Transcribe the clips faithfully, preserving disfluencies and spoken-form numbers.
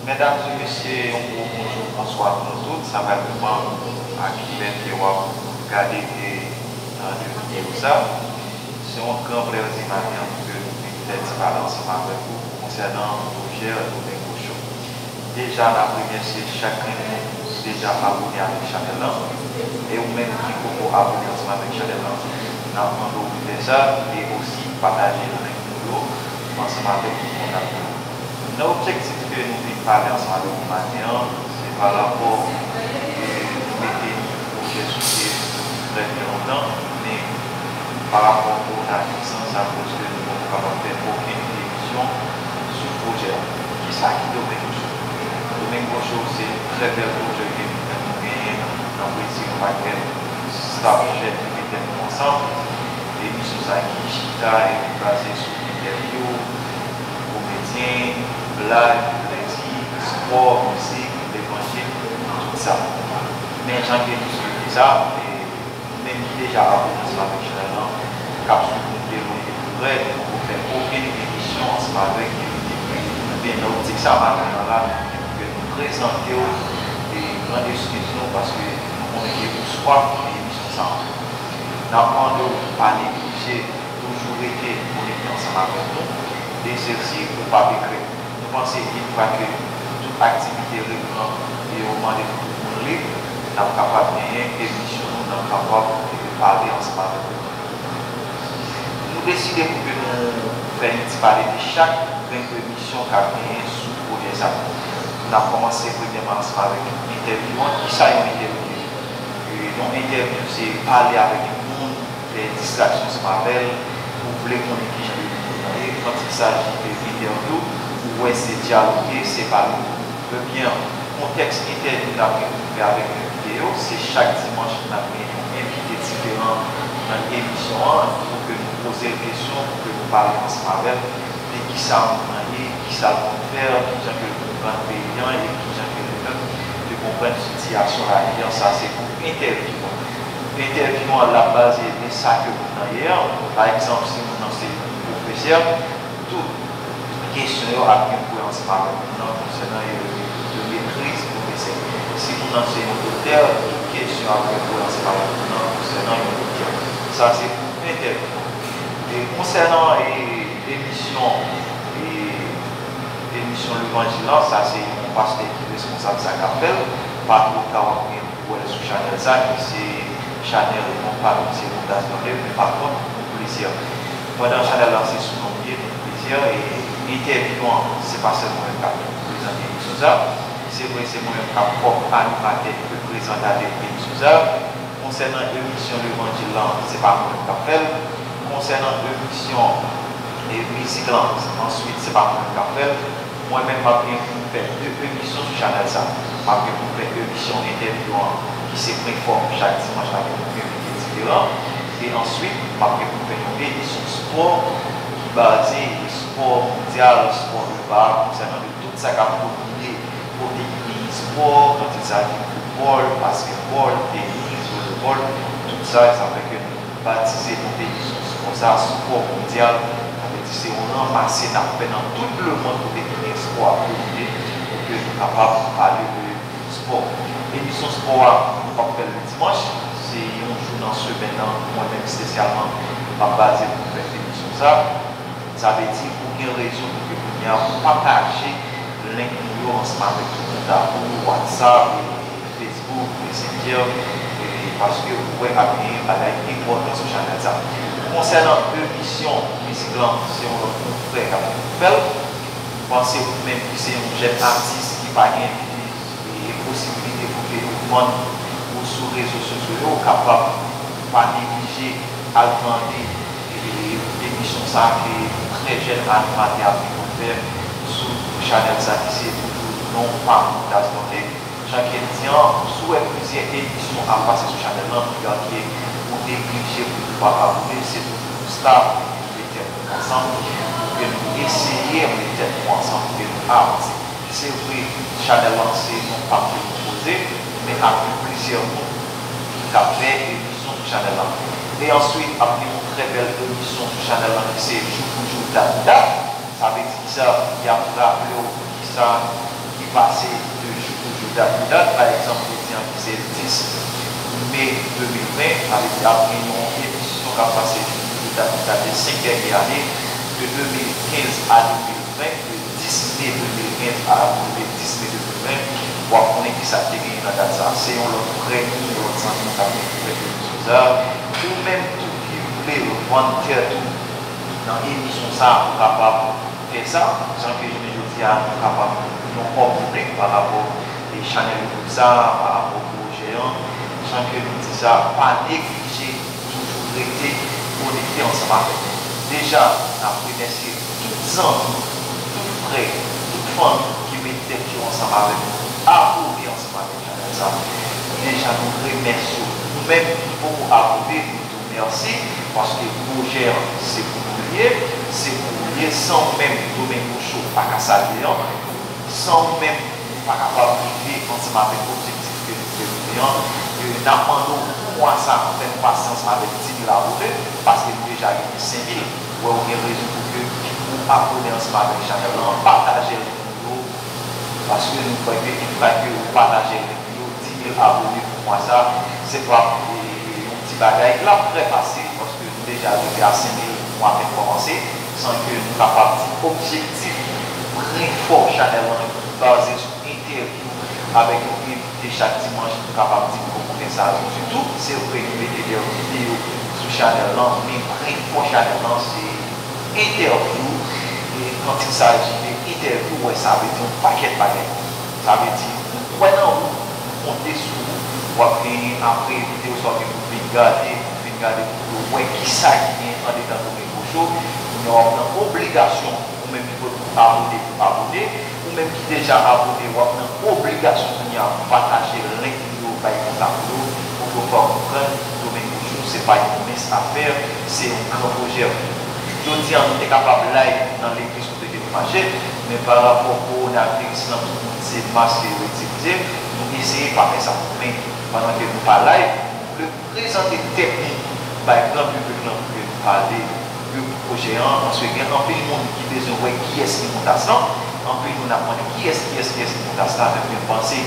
Medam e mesye, yon gwo bonjou, bonswa pou nou tout. Sa va depann a ki lè ke w ap gade e, e, videyo sa. Se yon gran plèzi maten an pou ke nou vin fè ti pale ansanm avèk ou konsènan pwojè Domingo Show. Deja, n ap remèsye chak grenn moun ki deja abone avèk chanèl lan. E ou menm ki poko abone ansanm avèk chanèl lan, n ap mande w pou fè sa e osi pataje link nou yo ansanm avèk tout kontak nou. Nan objektif ke nou vin pale ansanm avèk nou maten an, se pa rapò ke nou mete pwojè sou pye trè byen lontan, men pa rapò kowonaviris lan, se akoz ke nou poko kapab fè okenn emisyon sou pwojè a. Kisa ki Domingo Show? Domingo Show se trè bèl pwojè ke nou genyen nan Brezil, yon pakèt staff jèn ki met tèt nou ansanm. Emisyon sa ki chita epi baze sou entèvyou, komedyen, blag, plezi, spò, mizik, levanjil, tout sa. Men jan ke nou swete sa, e, nou menm ki deja abone ansanm avèk chanèl lan, k ap swiv nou de lwen e de prè, nou poko fè okenn emisyon ansanm avèk yo. Ebyen, nan optik sa, maten an la, ke nou prezante w e gran eskiz nou, paske nou konnen ke ou swaf de emisyon sa a. N ap mande w pou pa neglije toujou rete konekte ansanm avèk nou. E se si ou p ap ekrè. Nou panse ke yon fwa ke tout aktivite reprann e yo mande pou tout moun lib, n ap kapab genyen emisyon nou, n ap kapab pale ansanm avèk ou. Nou deside pou ke nou fè yon ti pale de chak grenn emisyon k ap genyen sou pwojè sa. N ap kòmanse premyèman ansanm avèk entèvyou an. Kisa yon entèvyou ye? E, yon entèvyou se pale avèk yon moun, fè distraksyon ansanm avè l, ou vle konnen kijan de moun nan ye. Quand il s'agit de entèvyou, ou wè se dyaloge, se pale. Ebyen, kontèks entèvyou n ap gen pou n fè avèk yon envite yo, se chak dimanch n ap gen yon envite diferan nan emisyon an, pou ke nou poze l kesyon, pou ke nou pale ansanm avè l de kisa moun nan ye, kisa l konn fè, kijan ke l konprann peyi an, e kijan ke li menm li konprann sitiyasyon lavi an. Sa se pou entèvyou an. Entèvyou an l ap baze de sa ke moun nan ye an. Pa egzanp, si moun nan se yon pwofesè, tout kesyon yo ap gen pou wè ansanm avèk moun nan konsènan yon, yon metriz pwofesè. Si moun nan se yon doktè, tout kesyon ap gen pou wè ansanm avèk moun nan konsènan yon doktè. Sa se pou entèvyou an. E konsènan, e, emisyon, e, emisyon levanjil lan, sa se yon pastè ki responsab sa k ap fè l. Pa twò ta w ap gen pou wè l sou chanèl sa, ki se chanèl non pa l, se Montas Dòlè, men pa kont, nou plizyè. Pandan chanèl la se sou non m li ye, nou plizyè, e entèvyou an, se pa sèl mwen menm k ap prezante emisyon sa. Se vre, se mwen menm k ap kòm animatè e prezantatè emisyon sa. Konsènan emisyon levanjil lan, se pa mwen menm k ap fè l. Konsènan emisyon, e, mizik lan, answit, se pa mwen menm k ap fè l. Mwen menm, m ap gen pou m fè de emisyon sou chanèl sa. M ap gen pou m fè emisyon entèvyou an, ki se pwen fò m chak dimanch avèk yon envite diferan. E answit, m ap gen pou m fè yon emisyon spò ki baze spò mondyal, spò de ba, konsènan de tout sa k ap domine kote ki gen spò, quand il s'agit de football, basketball, tenis, volebòl, tout sa, sa fè ke nou batize nou emisyon spò sa, spò mondyal. Sa vle di se yon ranmase n ap fè nan tout lemonn kote ki gen spò ap domine, pou ke nou kapab pale de spò. Emisyon spò a, nou p ap fè l le dimanch, se yon jou nan semèn nan, mwen menm espesyalman, m ap baze pou m fè emisyon sa. Sa vle di, ou gen rezon pou ke kounye a ou pataje link nou yo ansanm avèk tout kontak ou, WhatsApp, Facebook, Messenger, e paske ou wè ap gen bagay enpòtan sou chanèl sa. Konsènan emisyon mizik lan, se yon lòt konfrè k ap fè l. M panse ou menm ki se yon jèn atis ki pa gen e posibilite pou ke ou vann ou sou rezo sosyo yo, ou kapab pa neglije al tande, e, emisyon sa ke trè jèn animatè ap gen pou l fè sou chanèl sa ki se toujou non pa Montas Dòlè. Jan ke l di an, si w wè plizyè emisyon ap pase sou chanèl lan, piga ke ou neglije pou ou pa abone, se toujou pou staff, pou mete tèt nou ansanm, pou ke nou eseye mete tèt nou ansanm, pou ke nou avanse. Se vre, chanèl lan se yon pa ke nou poze, men ap gen plizyè moun ki ka fè emisyon sou chanèl lan. E answit, ap gen yon trè bèl emisyon sou chanèl lan ki se Jou pou Jou, Dat pou Dat. Sa vle di kisa? Y ap raple w kisa ki pase de jou pou jou, dat pou dat. Pa egzanp, jodi an ki se dis me de mil ven, sa vle di ap gen yon emisyon k ap pase jou pou jou, dat pou dat, de senk dènye ane, de de mil kenz a de mil ven, de dis me de mil kenz a rive dis me de mil ven, w ap konnen kisa k te genyen nan dat sa. Se yon lòt frè nou, yon lòt zanmi nou k ap gen pou fè emisyon sa. Ou menm tou ki vle vann tèt ou nan emisyon sa, ou kapab fè sa, jan ke jounen jodi a nou kapab yon òf bounik pa rapò e chanèl YouTube sa, pa rapò pwojè an, jan ke nou di sa, pa neglije toujou rete konekte ansanm avèk nou. Deja, n ap remèsye tout zanmi, tout frè, tout fanmi ki met tèt yo ansanm avèk nou, abone ansanm avèk chanèl sa. Deja, nou remèsye w. Nou menm ki poko abone, nou di w mèsi, paske pwojè an, se pou nou l ye, se pou ou l ye. San ou menm, Domingo Show pa ka salye an. San ou menm, nou pa kapab rive ansanm avèk objektif ke nou vle rive an. E n ap mande w pou mwa sa, fè n pasyans avèk di mil abone, paske nou deja genyen senk mil. Wè, ou gen rezon pou ke ou abone ansanm avèk chanèl lan, pataje l pou yo, paske nou kwè ke yon fwa ke ou pataje l, yo di mil abone pou mwa sa, se pa, e, yon ti bagay. L ap trè fasil, paske nou deja rive a senk mil, mwa fèk kòmanse, san ke nou kapab di objektif pwen fò chanèl lan ki baze sou entèvyou avèk yon envite chak dimanch, nou kapab di nou poko fè sa a ditou. Se vre, nou mete de videyo sou chanèl lan, men pwen fò chanèl lan, se entèvyou, e quand il s'agit de entèvyou, wè, sa vle di yon pakèt bagay. Sa vle di, nou kwè nan ou, nou konte sou ou, w ap genyen apre videyo sa w gen pou vin gade, pou vin gade pou yo wè kisa ki gen andedan Domingo Show. Kounye a w ap nan obligasyon, ou menm ki poko abone, pou abone, ou menm ki deja abone, w ap nan obligasyon kounye a pou pataje link yo bay kontak ou yo, pou yo fè w konprann Domingo Show se pa yon mens afè, se yon gran pwojè. Jodi a, nou te kapab live nan legliz kote ke nou mache, men pa rapò kowonaviris lan, tout moun se mask yo itilize, nou eseye pa fè sa. Men, pandan ke nou pa live, nou vle prezante tèt nou bay gran piblik lan pou ke nou pale de pwojè an, paske gen anpil moun ki bezwen wè kiyès ki Moutas lan, anpil moun ap mande kiyès, kiyès, kiyès ki Moutas lan, men mwen panse,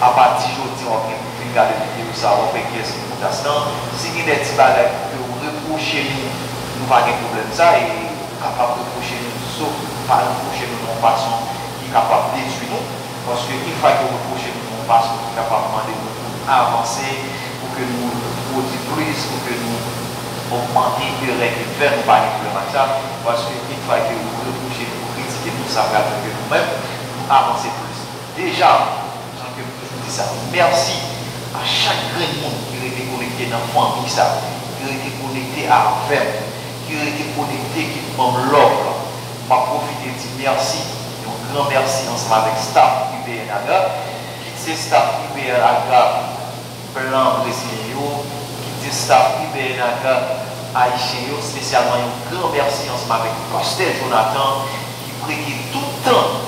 apati jodi a, w ap gen pou fin gade videyo sa a, w ap wè kiyès ki Moutas lan. Si gen de ti bagay pou ke w repwoche nou, nou pa gen pwoblèm sa, e ou kapab repwoche nou, sof pa repwoche nou nan yon fason ki kapab detwi nou. Paske yon fwa ke w repwoche nou nan yon fason ki kapab mande nou pou n avanse, pou ke nou pwodui plis, pou ke nou ogmante erè ke n fè, nou pa gen pwoblèm ak sa. Paske yon fwa ke w repwoche nou, w kritike nou, sa pral fè ke nou menm, nou avanse plis. Deja, jan ke m toujou di sa, mèsi a chak grenn moun ki rete konekte nan fanmi sa, ki rete konekte avè m, ki rete konekte, ki ban m love lan. M ap pwofite di mèsi, yon gran mèsi ansanm avèk staff U B N Aga, kit se staff U B N Aga blan brezilyen yo, kit se staff U B N Aga ayisyen yo, espesyalman yon gran mèsi ansanm avèk pastè Jonathan ki prete tout tan,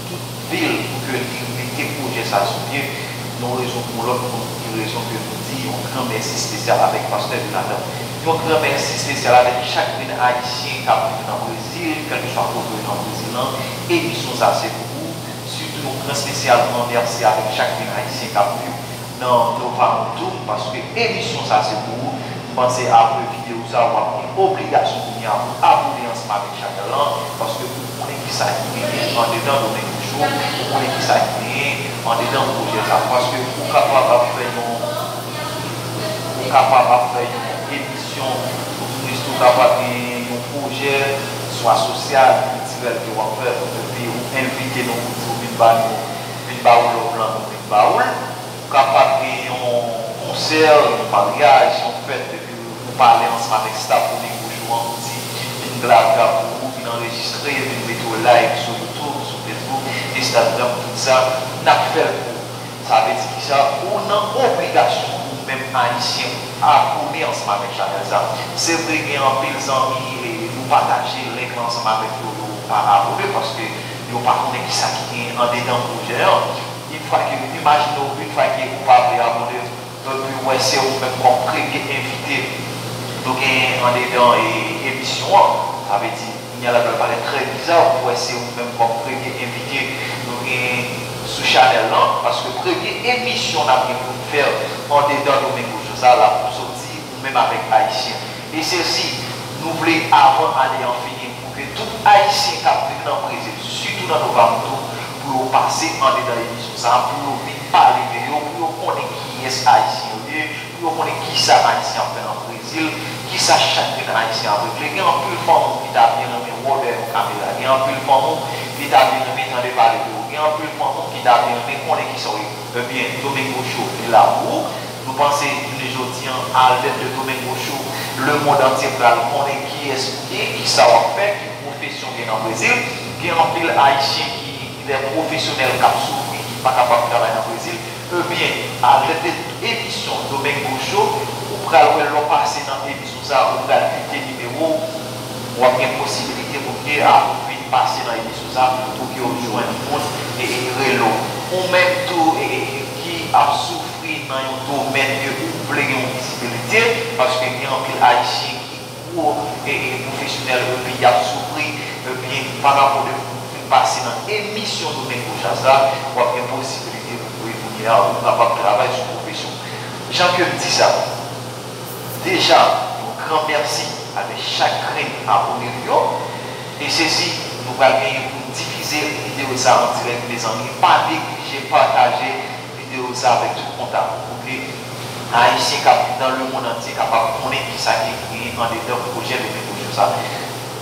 tout vil pou ke li mete pwojè sa sou pye. Yon rezon pou lòt, pou ki rezon ke nou di yon gran mèsi espesyal avèk pastè Jonathan. Yon gran mèsi espesyal avèk chak grenn ayisyen k ap viv nan Brezil, kèlkeswa kote w ye nan Brezil lan, emisyon sa se pou ou. Sitou yon gran espesyal gran mèsi avèk chak grenn ayisyen k ap viv nan Nova Mutum, paske emisyon sa se pou ou. M panse apre videyo sa, w ap gen obligasyon kounye a pou abone ansanm avèk chanèl lan, paske ou konnen kisa ki genyen andedan Domingo Show, ou konnen kisa ki genyen andedan pwojè sa, paske ou kapab ap fè yon, ou kapab ap fè yon emisyon, ou kapab gen yon pwojè, swa sosyal, kiltirèl ke w ap fè, epi ou envite nou pou di w vin ba nou, vin ba ou love lan, nou vin ba ou l. Ou kapab gen yon konsè, yon maryaj, yon fèt, epi ou pale ansanm avèk staff Domingo Show an, ou di, vin grav la pou ou, vin anrejistre, vin mete w live sou YouTube, sou Facebook, Instagram, tout sa, n ap fè l pou ou. Sa vle di kisa? Ou nan obligasyon, ou menm ayisyen, abone ansanm avèk chanèl sa. Se vre, gen anpil zanmi, e, nou pataje link lan ansanm avèk yo, yo pa abone, paske yo pa konnen kisa ki gen andedan pwojè an. Yon fwa ke, imajine w, yon fwa ke ou pa vle abone, epi w wè se ou menm kòm premye envite nou genyen andedan, e, emisyon an. Sa vle di, kounye a l ap parèt trè biza pou w wè se ou menm kòm premye envite nou genyen sou chanèl lan, paske premye emisyon n ap gen pou n fè andedan Domingo Show sa a, l ap soti ou menm avèk Ayisyen. E se si nou vle, avan ane an fini, pou ke tout Ayisyen k ap viv nan Brezil, sitou nan Novo Hamburgo, pou yo pase andedan emisyon sa a, pou yo vin pale de yo, pou yo konnen kiyès Ayisyen yo ye, pou yo konnen kisa Ayisyen ap fè nan Brezil, kisa chak grenn Ayisyen ap regle. Gen anpil fanm ki ta byen renmen wè w dèyè yon kamera. Gen anpil fanm ki ta byen renmen tande pale de ou. Gen anpil fanm ki ta byen renmen konnen kisa w ye. Ebyen, Domingo Show, li la pou ou. Nou panse, jounen jodi an, avèk le Domingo Show, lemonn antye pral konnen kiyès ou ye, kisa w ap fè, ki pwofesyon w gen nan Brezil. Gen anpil Ayisyen ki, ki de pwofesyonèl k ap soufri, ki pa kapab travay nan Brezil. Ebyen, avèk emisyon Domingo Show, ou pral wè lè w pase nan emisyon sa a, ou pral kite nimewo w, w ap gen posibilite pou ke a ou vin pase nan emisyon sa a, pou ke w jwenn moun e, e rele w. Ou menm tou e, e, ki ap soufri nan yon domèn ke ou vle gen yon vizibilite, paske gen anpil Ayisyen ki gwo e, e pwofesyonèl epi y ap soufri, ebyen, pa rapò de pou fin pase nan emisyon Domingo Show sa, w ap gen posibilite pou ke kounye a ou kapab travay sou pwofesyon. Jan ke m di sa, deja, yon gran mèsi avèk chak grenn abone nou yo. E se si nou pral genyen pou n difize videyo sa an dirèk, mezanmi, pa neglije pataje videyo sa avèk tout kontak ou, pou ke Ayisyen k ap viv nan lemonn antye kapab konnen kisa ki genyen andedan pwojè Domingo Show sa.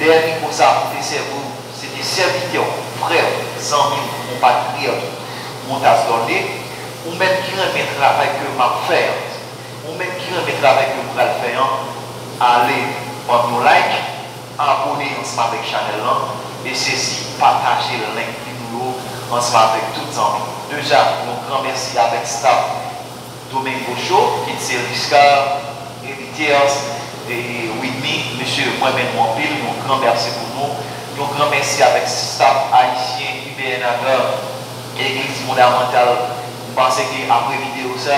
Dèyè mikwo sa pou te sèvi w, se te sèvitè w, frè w, zanmi w, konpatriyòt ou, Montaz Dorlé. Ou menm ki renmen travay ke m ap fè an, ou menm ki renmen travay ke m pral fè an, ale ban m yon like, abone ansanm avèk chanèl lan, e se si pataje link videyo ansanm avèk tout zanmi. Deja, yon gran mèsi avèk staff Domingo Show, kit se Riscar, Editors, e Widmi, mesye, mwen renmen nou anpil, yon gran mèsi pou nou, yon gran mèsi avèk staff ayisyen U B N Hagar, Egliz Fondamantal. M panse ke apre videyo sa,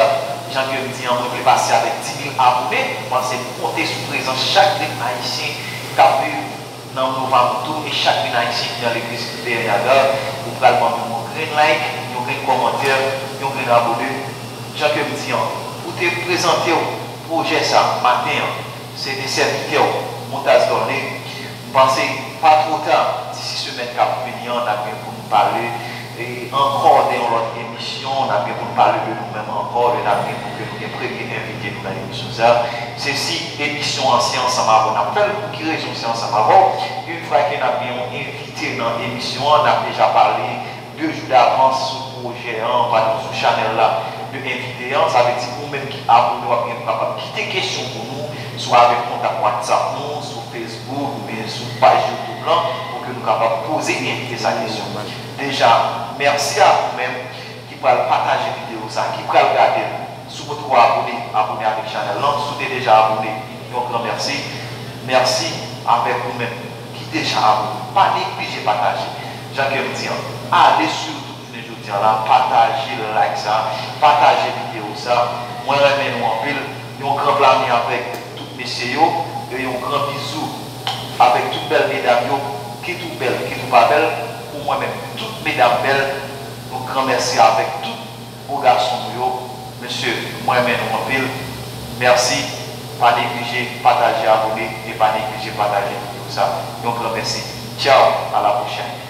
jan ke m di an, mwen vle pase avèk dis mil abone. M panse m konte sou prezans chak grenn ayisyen k ap viv nan Novo Hamburgo e chak grenn ayisyen ki nan legliz Bernada. Ou pral ban m yon grenn like, yon grenn kòmantè, yon grenn abone. Jan ke m di an, pou te prezante w pwojè sa maten an, se te sèvitè w, Montaz Dorlé. M panse pa twò ta, disi semèn k ap vini an, n ap gen pou n pale e ankò de yon lòt emisyon, n ap gen pou n pale de nou menm ankò, e n ap gen pou ke nou gen premye envite nou nan emisyon sa. Se si emisyon an se ansanm avè w n ap fè l, pou ki rezon se ansanm avè w? Yon fwa ke n ap gen yon envite nan emisyon an, n ap deja pale de jou davans sou pwojè an, pa egzanp, sou chanèl la, de envite an. Sa vle di ou menm ki abone, w ap gen pou kapab kite kesyon pou nou, swa avèk kontak WhatsApp nou, sou Facebook, oubyen sou paj YouTube lan, pou ke nou kapab poze envite sa kesyon. Deja, mèsi a ou menm ki pral pataje videyo sa, ki pral gade l. Si w potko abone, abone avèk chanèl lan. Si w te deja abone, yon gran mèsi. Mèsi avèk ou menm ki deja abone. Pa neglije pataje. Jan ke m di an, ale sou YouTube jounen jodi an la, pataje like sa, pataje videyo sa. Mwen renmen nou anpil. Yon gran plami avèk tout mesye yo, e yon gran bizou avèk tout bèl medam yo, kit ou bèl, kit ou pa bèl, pou mwen menm, tout medam bèl, yon gran mèsi avèk tout bo gason nou yo. Mesye, mwen renmen nou anpil. Mèsi, pa neglije pataje, abone, e pa neglije pataje videyo sa. Yon gran mèsi. Tchaw, a la pwochèn.